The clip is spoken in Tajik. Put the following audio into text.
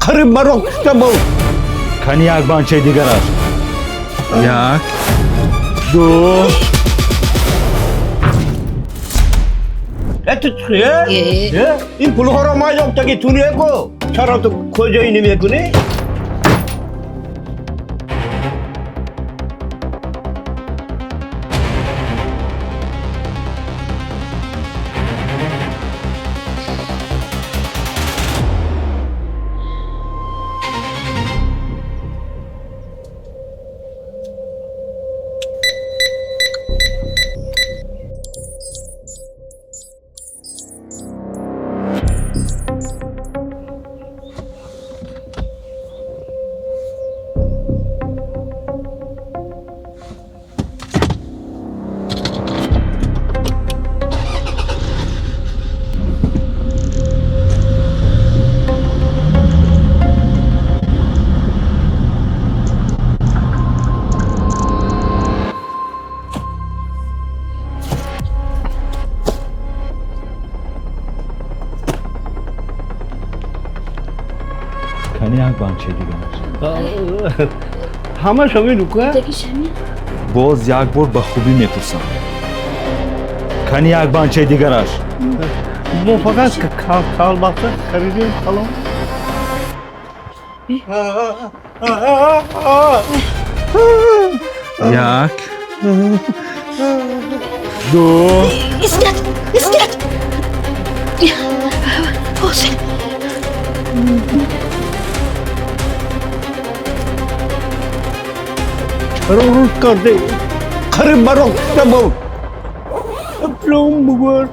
Қариб маро кушта буд. Кани як банчаи дигараш. Як, ду. Э, ту чӣ? Э. Э? Ин пулҳоро ман ёфтаги ту неку. Чаро ту куҷоӣ намекунӣ? Кани як банчаи дигараш. Ҳамаш ҳамин ука? Дагиш ҳамин. Боз як бор ба хубӣ мепурсам. Кани як банчаи дигараш. Мо фақат колбаса харидем, халос. Як, ду. Истед, истед. Ҳосил. Чаро рӯз кардӣ? Қариб маро кушта буд. Пулам бугӯр.